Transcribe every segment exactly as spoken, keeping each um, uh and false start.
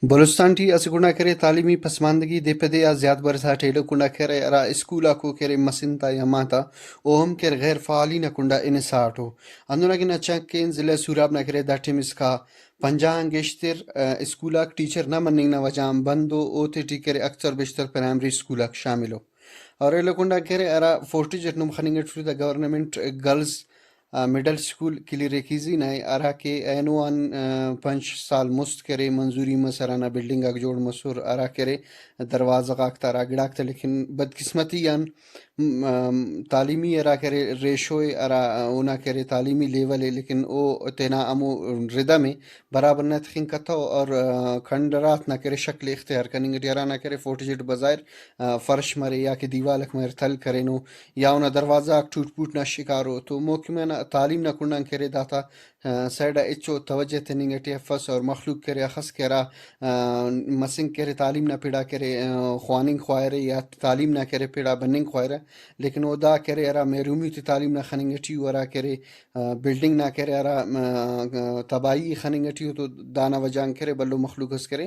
بلوچستان ٹی اسہ کنڈا کرے تعلیمی پسماندگی دے پہ دے آ زیات برساٹ ایلو کنڈا کرے ہرا اسکول آکو کرے مسن تا یا ماتا، او ہم کرے غیر فعالی نا کنڈا ہنساٹو۔ ہندن اگہ نا چک کین ضلع سوراب نا کرے دا ٹائم اسکا پنجاہ آن گیشتر، آ، اسکول آک ٹیچر نہ مننگ نا وجہ آن بند او، اوتے ٹی کرے اکثر بیشتر پرائمری اسکول آک شامل او۔ اور ایلو کنڈا کرے ہرا فورٹی جٹ نم خننگ اٹ دا گورنمنٹ گرلز، آ، مڈل اسکول کلی ریکیزی نا ءِ، ہرا کہ اینو آن، آ، پنچ سال مست کرے منظوری مس، ہرانا بلڈنگ آک جوڑ مسر، ہرا کرے دروازہ غاک تا ہرا گڑاک تا، لیکن بدقسمتی آن م-، ام، تعلیمی ہرا کرے ریشو ءِ، ہرا اونا کرے تعلیمی لیول ءِ، لیکن او تینا ہمو ردم ءِ برابر نہ تخنگ کتو اور، آ، کھنڈرات نا کرے شکل اختیار کننگ ٹی، ہرانا کرے فورٹی جٹ بظاہر، آ، فرش مرے یا کہ دیوالک مرے تل کرینو یا اونا دروازہ غاک ٹوٹ پوٹ نا شکارو۔ تو محکمہ نا تعلیم نا کنڈان کرے داتا، آ، سائیڈ آ ہچو توجہ تننگ ٹی افس اور مخلوق کرے اخس کہ ہرا، آ، مسنگ کرے تعلیم نا پڑا کرے، آ، خواننگ خواہرے یا تعلیم نا کرے پڑا بننگ خواہرہ، لیکن او دا کرے ہرا محرومی تے تعلیم نا خننگ ٹی او ہرا کرے، آ، بلڈنگ نا کرے ہرا، آ، تباہی خننگ ٹی او تو دانا وجہ آن کرے بھلو مخلوق اس کرے،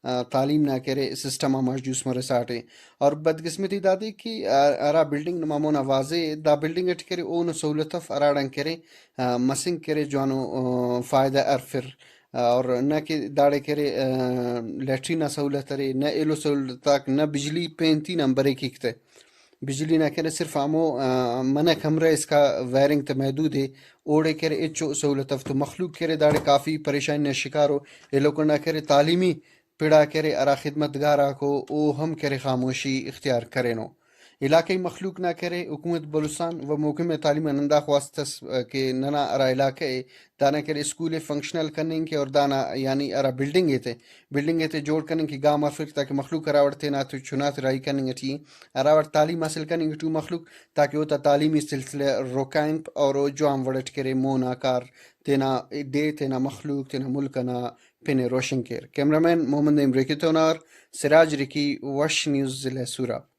آ، تعلیم نا کرے سسٹم آ ماڈیوس مرساٹے۔ اور بدقسمتی دادے کہ، آ، ہرا بلڈنگ نما مونا واضح ءِ، دا بلڈنگ ٹی کرے اونو سہولت اف ہراڑان کرے، آ، مسنگ کرے جوانو، آ، فائدہ ہرفر۔ اور نہ کہ داڑے کرے، آ، لیٹرین نا سہولت ارے، نہ ایلو سہولت آک، نہ بجلی پین تین آن بریک ایک تہ۔ بجلی نا کرے صرف ہمو، آ، منہ کمرہ اسکا وائرنگ تہ محدود ءِ، اوڑے کرے ہچو سہولت اف تو مخلوق کرے داڑے کافی پریشانی نا شکارو۔ ایلو کنڈا کرے تعلیمی پڑا کرے ہرا خدمتگار آکو او ہم کرے خاموشی اختیار کرینو۔ علاقائی مخلوق نا کرے حکومت بلوچستان و محکمہ تعلیم آن ہندا خواست ئس کہ ننا ہرا علاقہ ءِ دانا کرے اسکول ءِ فنکشنل کننگ کے اور دانا یعنی ہرا بلڈنگ ءِ تے، بلڈنگ ءِ تے جوڑ کننگ کہ گام ہرفک تاکہ مخلوق ہراوڑ تینا تو چنا تے راہی کننگ ٹی ءِ، ہراوڑ تعلیم حاصل کننگ ٹی ءِ مخلوق تاکہ اوتا تعلیمی سلسلہ رکائنپ اور او جوان وڑ اٹ کرے مونا کار تینا ڈیہہ، تینا مخلوق، تینا ملک ئنا پن ءِ روشن کیر۔ کیمرہ مین محمد نعیم رکی تونار، سراج رکی، وش نیوز، ضلع سوراب۔